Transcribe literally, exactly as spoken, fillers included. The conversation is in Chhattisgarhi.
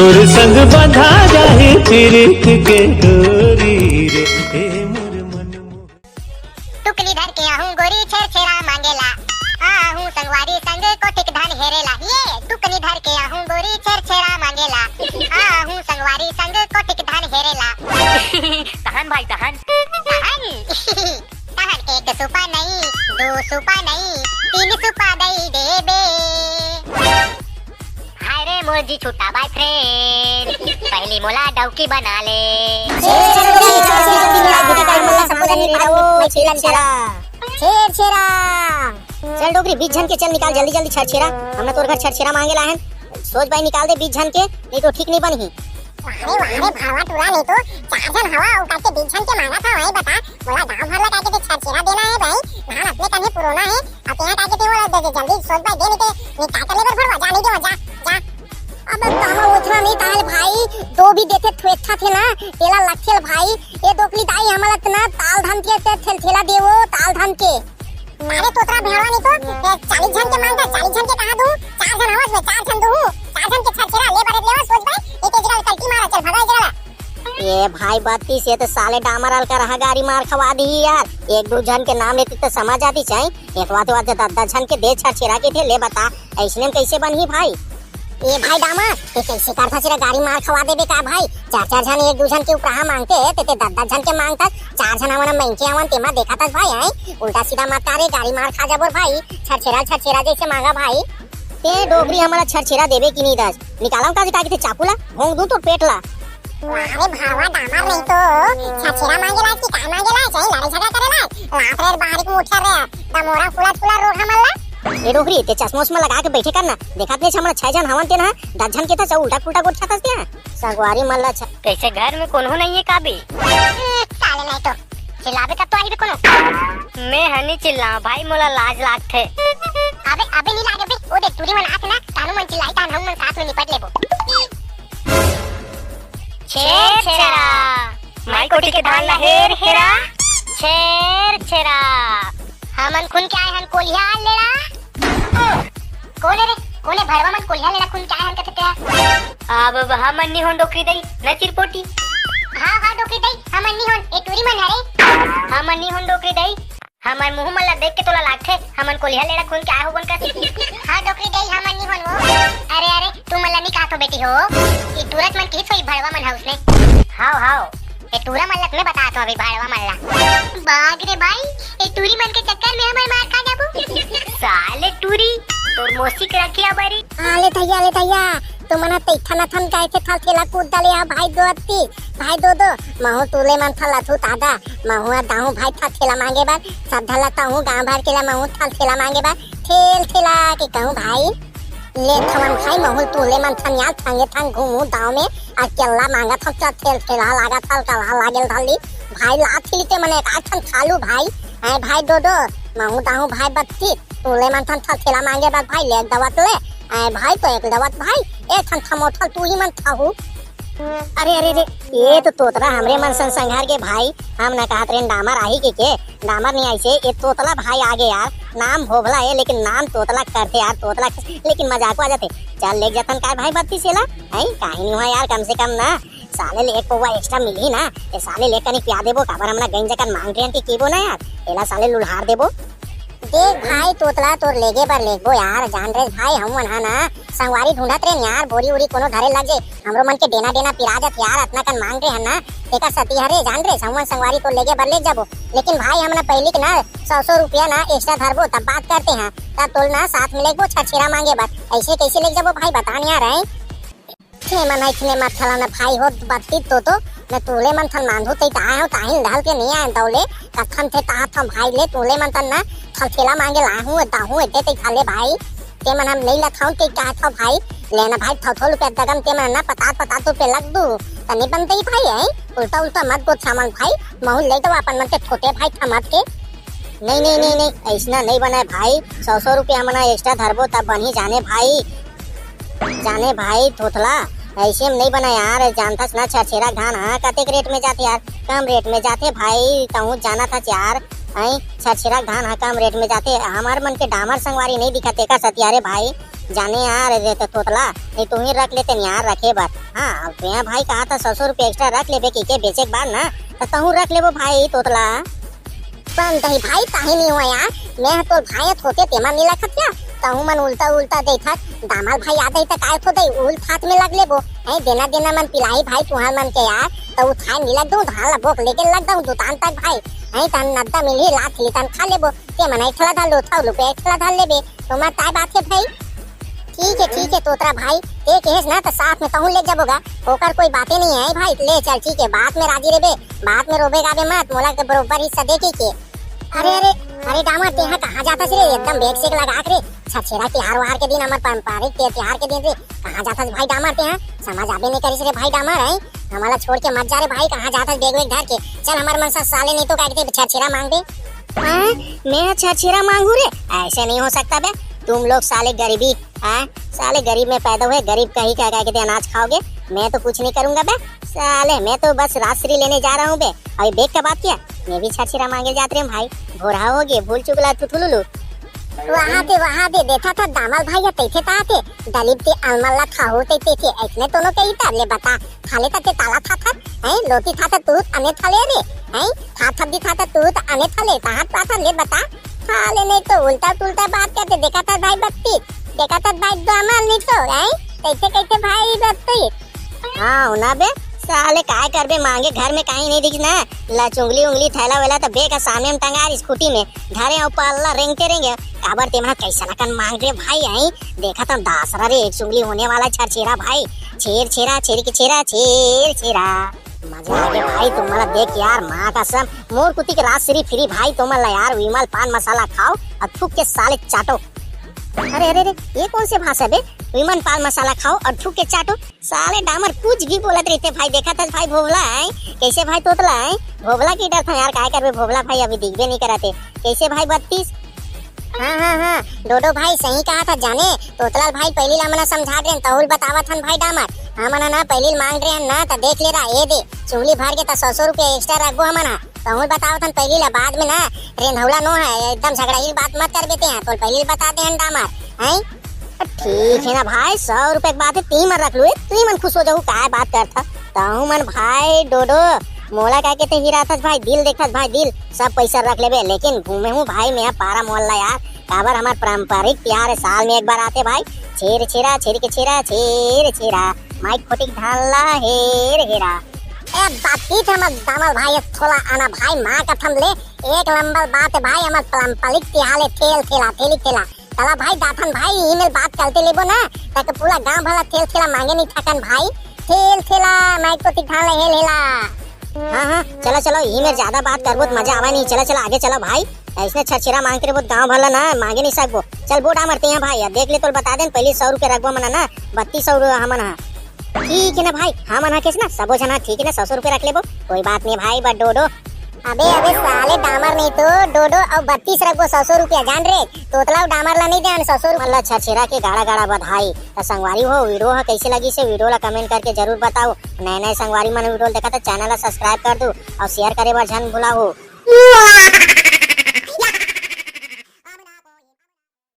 तोर संग बंधा जाही प्रीत के डोरी रे, ए मोर मन मोहन। टुकनी धर के आहूं गोरी छेरछेरा मांगेला, आहूं संगवारी संग कोठिक धान हेरेला। ये टुकनी धर के आहूं गोरी छेरछेरा मांगेला, आहूं संगवारी संग कोठिक धान हेरेला। तहन भाई तहन। तहन। तहन एक सुपा नहीं, दो सुपा नहीं, तीन सुपा दई देबे। हाय रे मोर जी छुट्टा बॉयफ्रेंड, पहली मोला डौकी बना ले। छेरछेरा। चल डोकरी, बीस झन के चल निकाल जल्दी जल्दी छेरछेरा। हमने तोर घर छेरछेरा मांगे ला हन। सोच भाई निकाल दे बीस झन के, नहीं तो ठीक नहीं बनही। अरे वाह रे भावा टूरा, नहीं तो चार झन हवा, उठा के बीस झन के मांगा था, वही बता। मोला गांव भर ला काके ते छेरछेरा देना है भाई, धान अपने कने पुरोना है, अब तेहा काके ते मोला दे दे, जल्दी सोच भाई दे, नहीं ते निकाल के लेबर भरवा, जा नहीं दे, जा, जा। अबे बाबा, उतना नहीं ताल भाई, दो भी देते थुएथा थे ना, तेला लखेल भाई। ए डोकरी दाई, हमला इतना ताल धान के ते थेल थेला देवो, ताल धान के। मारे तोतरा भेड़वा नहीं तो, ए, चालीस झन के मांगता, चालीस झन के कहा दूं, चार झन आवाज में, चार झन दूं, चार झन के छेरछेरा, ले बरे ले, सोच भाई, एक एक जगह कल्टी मारा, चल भगा एक जगह। ए भाई बत्तीस, ये तो साले डामर अलकर हा गाड़ी मार खवा दी यार। एक दू झन के नाम लेते तो समझ आती चाही। एक बात, बात दस दस झन के दे छेरछेरा के थे, ले बता, ऐसने में कैसे बनही भाई? ए भाई डामर, ते कैसे करथा सिरा गाड़ी मार खवा देबे का भाई? चार चार झन एक दू झन के उपराहा मांगते, ते ते दस दस झन के मांगथस, चार झन हमन मांग के आवन, तेमा देखा तस भाई, हैं? उल्टा सीधा मत करे, गाड़ी मार खा जाबो भाई, छेरछेरा छेरछेरा जैसे मांगा भाई। ते डोकरी हमला छेरछेरा देबे कि नहीं दस? निकालम का, का के ते चाकू ला, भोंक दूं तोर पेट ला। अरे भावा डामर नहीं तो, छेरछेरा मांगे ला कि का मांगे ला, चाहे लड़ाई झगड़ा करे ला, लात रे बाहर के मुठिया रे, दमोरा फुला फुला रोग हमन ला। ए डोकरी, ते चश्मा उश्मा लगा के बैठे कर ना, देखत नहीं हमन छह झन हवन ते ना, दस झन के था सब उल्टा पुल्टा गोठा था ते। संगवारी मन ला छ- कैसे घर में कोनो नहीं है का बे? ए, साले नहीं तो चिल्लाबे तब तो आही बे कोनो। मैं हनी चिल्लाऊं भाई, मोला लाज लागथे। अबे, अबे नहीं लागे बे, ओ देख टूरी मन आथे ना, तानू मन चिल्लाई तान हम मन साथ में निपट लेबो। छेरछेरा। माई कोठी के धान ला हेर हेरा। छेरछेरा। हमन खुन के आए हन कोलिहा लेड़ा। कोने रे? कोने भड़वा मन कोलिहा लेड़ा खुन के आए हन कथे तेरा? अब, अब हमन नी होन डोकरी दई, न चिरपोटी। हाँ, हाँ, डोकरी दई, हमन नी होन, ए टूरी मन हरे। हमन नी होन डोकरी दई। हमर मुंह मन ला देख के तोला लागथे, हमन कोलिहा लेड़ा खुन के आए होबन कस। हाँ, डोकरी दई, हमन नी होन वो। अरे, अरे, तू मन ला नी कहत हो बेटी हो। ई टूरत मन किहिस होई भड़वा मन हा उसने। हाव, हाव। ए टूरा मन ला मैं बतात हो अभी भड़वा मन ला। बाग रे भाई, ए टूरी मन के चक्कर में हमर मार खा जाबो। साले टूरी, तोर मौसी के रखिया बरी। आले थैया, आले थैया, तुमन ह तैथन अथन काय के थल थेला कूद डाले हा भाई दो अत्ती, भाई दो दो, महू तूले मन थल अथू तादा, महू आ दाहू भाई थल थेला मांगे बर, सब धला ताहू गांव भर के ला महू थल थेला मांगे बर, थेल थेला के कहूं भाई, ले थवन भाई महू तूले मन थन याल थंगे थंग घूमू दाव में, आ केला मांगा थल चल थेल थेला लागा थल कला लागेल धली, भाई ला थिली ते मने एक आठन खालू भाई, ऐ भाई दो दो, महू दाहू भाई बत्ती, तूले मन थन थल थेला मांगे बर भाई, ले एक दवत ले। ऐ भाई तो एक दवत भाई, ए थन थमोठल तू ही मन थाहू। अरे, अरे, अरे, ये तो तोतला हमरे मन सन संघार के भाई, हम न कहत रेन डामर आही के, के? डामर नहीं आइसे, ये तोतला भाई आगे यार, नाम भोभला है, लेकिन नाम तोतला करथे यार, तोतला, लेकिन मजाक आ जाथे। चल, ले जतन काय भाई बत्तीस एला, हैं? काहे नहीं हुआ यार, कम से कम ना, साले ले एक पौवा extra मिलही ना, ए साले ले कनी पिया देबो, काबर हमला गंज जकन मांग रेन के केबो ना यार, एला साले लुल्हार देबो। देख भाई तोतला तोर लेगे बर लेगबो यार, जान रे भाई, हमन हा ना संगवारी ढूंढत रेन यार, बोरी उरी कोनो धरे लग जे, हमरो मन के डेना डेना पिरा जत यार, अतना कन मांग रे हन ना, तेकर सती हरे जान रे, हमन संगवारी तोर लेगे बर लेग जाबो, लेकिन भाई हमन पहिली के ना सौ सौ रुपया ना extra धरबो, तब बात करते हैं, तब तोल ना साथ में लेगबो छेरछेरा मांगे बर, ऐसे कैसे लेग जाबो भाई बता नहीं यार, हैं? थे मन इतने मत थला न भाई हो बत्ती तो तो, मैं तूले मन थन मांधू ते ताहे हो ताहिन ढल के नहीं आए दौले, कथन थे ताहा थम भाई ले तूले मन तन ना थल थेला मांगे लाहू दाहू एते ते खाले भाई, ते मन हम नहीं लथाऊं ते कहा था भाई, लेना भाई थौ थौ रुपया दगम ते मन ना पतात पतात रुपया लग दू, तनी बनते ही भाई है, उल्टा उल्टा मत गोत सामान भाई, महू ले तो अपन मन के छोटे भाई थमत के। नहीं, नहीं, नहीं, नहीं, ऐसना नहीं बनाए भाई, सौ सौ रुपया हमन extra धरबो तब बनही जाने भाई। जाने भाई थोथला, ऐसे में नहीं बना यार, जानथस ना छेरछेरा धान हा कतेक rate में जाथे यार, कम rate में जाथे भाई, कहूँ जाना था यार, हैं, छेरछेरा धान हा कम rate में जाथे, हमार मन के डामर संगवारी नहीं दिखत एकर सतिया रे भाई, जाने यार, ये तो तोतला, नहीं तू ही रख लेते नहीं यार रखे बर। हाँ, अब तैं भाई कहा था सौ सौ रुपया एक्स्ट्रा रख लेबे कि के बेचे के बाद ना, तो तहूँ रख लेबो भाई तोतला। बन दही भाई, ताही नहीं हुआ यार, मैं तो भाई होते तेमा मिला खतिया, तहूँ मन उल्टा उल्टा दे था, दामाल भाई आ दही तक आए थो दही उल थात में लग लेबो। है देना देना मन पिलाई भाई तुहार मन के यार, तो उठाए मिला दूँ धान ला बोक लेके लग दूँ दुकान तक भाई। है तन नद्दा मिली लात ली तन खा लेबो, ते मन एक ठला धान लो था लुपे एक ठला धान लेबे, तो मैं ताय बात है भाई। ठीक है, ठीक है तोतरा भाई, ते कहेस ना तो साथ में कहूँ ले जबोगा, ओकर कोई बातें नहीं है भाई। ले चल ठीक है, बात में राजी रेबे, बात में रोबे गाबे मत, मोला के बरोबर हिस्सा दे के। अरे अरे, अरे डामर तेहा कहाँ जाता रे, एकदम बेग सेग लगा के रे। छछेरा तिहार वार के दिन, हमर पारंपरिक ते तिहार के दिन रे, कहाँ जाता भाई डामर तेहा? समझ आबे नहीं करिस रे भाई डामर है। हमारा छोड़ के मत जा रे भाई, कहाँ जाता बेग वेग धर के? चल हमारे मन साथ साले, नहीं तो क्या कहते छछेरा मांग दे। हाँ, मैं छछेरा मांगू रे? ऐसे नहीं हो सकता बे, तुम लोग साले गरीबी, हाँ, साले गरीब में पैदा हुए, गरीब का ही क्या क्या कहते अनाज खाओगे? मैं तो कुछ नहीं करूंगा बे साले, मैं तो बस राजश्री लेने जा रहा हूँ बे। अभी बेग का बात किया, मैं भी छछेरा मांगे जात रहे भाई, भोरा हो गए, भूल चुकला थुथुलुलु। वहाँ दे, वहाँ दे, देखा था दामाल भाई या तैथे ता थे, दलीप ते अलमल्ला था हो तैथे थे, ऐसने दोनों के ही तर ले बता, थाले तक ताला था था, हैं, लोटी था था तू, अने थाले रे, हैं, था था दी था था तू, तो अने थाले, कहाँ था था ले बता, थाले नहीं तो उल्टा पुल्टा बात करते, देखा था भाई बत्ती, देखा था भाई दामाल नहीं तो, हैं, कैसे कैसे भाई बत्ती। हाँ, हो ना बे, साले काय करबे, मांगे घर में कहीं नहीं दिखी ना, ला चुंगली उंगली थैला वेला तो बेग सामने में टंगा रही स्कूटी में, धरे और पल्ला रेंगते रेंगे, काबर ते मना कैसा लकन मांग रे भाई, हैं, देखा था दासरा रे, एक चुंगली होने वाला छेर छेरा भाई, छेर छेरा, छेर के छेरा, छेर छेरा। मजा आ गया भाई, तुम्हारा देख यार, माँ कसम, मोर कुती के राजश्री फ्री भाई, तुम ला यार, विमल पान मसाला खाओ और थूक के साले चाटो। अरे अरे अरे, ये कौन से भाषा बे? विमल पान मसाला खाओ और थूक के चाटो। साले डामर कुछ भी बोलत रहते भाई, देखा था भाई भोभला है, कैसे भाई तोतला है, भोभला की डर था यार, काय करबे भोभला भाई, अभी दिखबे नहीं करते, कैसे भाई बत्तीस। हाँ हाँ हाँ, डोडो भाई सही कहा था जाने, तोतलाल भाई पहली ला मना समझा दे, तहुल बतावत हन भाई डामर, हमन ना पहली मांग रहे हन ना, तो देख ले रहा, ये दे, चुंगली भर के तो सौ सौ रुपया एक्स्ट्रा रखबो हमन हा, तहुल बतावत हन पहली ला, बाद में ना, रेंधौला नो है, एकदम झगड़ा ही बात मत कर बेते हैं, तो पहली बता दे हन डामर, हैं? ठीक है ना भाई, सौ रुपए की बात है, ती मन रख लू, ती मन खुश हो जाऊ, काय बात करथा। तहू मन भाई डोडो, मोला कह के ते ही रहथस भाई, दिल देखथस भाई, दिल, सब पैसा रख लेबे, लेकिन घूमे हूँ भाई मैं पारा मोहल्ला यार, काबर हमार पारंपरिक त्योहार है, साल में एक बार आते भाई, छेर छेरा, छेर के छेरा, छेर छेरा, माइक खोटिक धान ला हेर हेरा। ए बातचीत हमर दामल भाई, थोला आना भाई, माँ कथम ले, एक नंबर बात है भाई, हमर पारंपरिक त्योहार है, ठेल ठेला, ठेली ठेला। चला भाई, दाथन भाई, ईमेल बात करते लेबो ना, ताकि पूरा गांव भला तेल थेला मांगे नहीं थकन भाई। तेल थेला, माइक को तिखान ले हेल हेला। हाँ, हाँ, चलो, चलो, ईमेल ज्यादा बात करबो तो मजा आवा नहीं। चलो, चलो, आगे चलो भाई। ऐसने छरछेरा मांग के बहुत गांव भला ना मांगे नहीं सकबो। चल, बोट आमर ते हैं भाई, अब देख ले तो बता देन, पहले सौ रुपया रखबो मना ना, बत्तीस सौ रुपया हमन हा। ठीक है ना भाई, हमन हा कैसे ना, सबो जना ठीक है ना, सौ सौ रुपया रख लेबो, कोई बात नहीं भाई, बट डोडो। अबे, अबे साले डामर नहीं तो डोडो अउ बत्तीस रखबो सौ सौ रुपया जान रे। तोतला अउ डामर ला नहीं देन सौ सौ रुपया। मल्ला छरछेरा के गाड़ा गाड़ा बधाई। त संगवारी हो, वीडियो ह कैसे लगिस हे, वीडियो ला कमेंट करके जरूर बताओ। नए नए संगवारी मन वीडियो देखा त चैनल ला सब्सक्राइब कर दू अउ शेयर करे बर झन भुलाहू।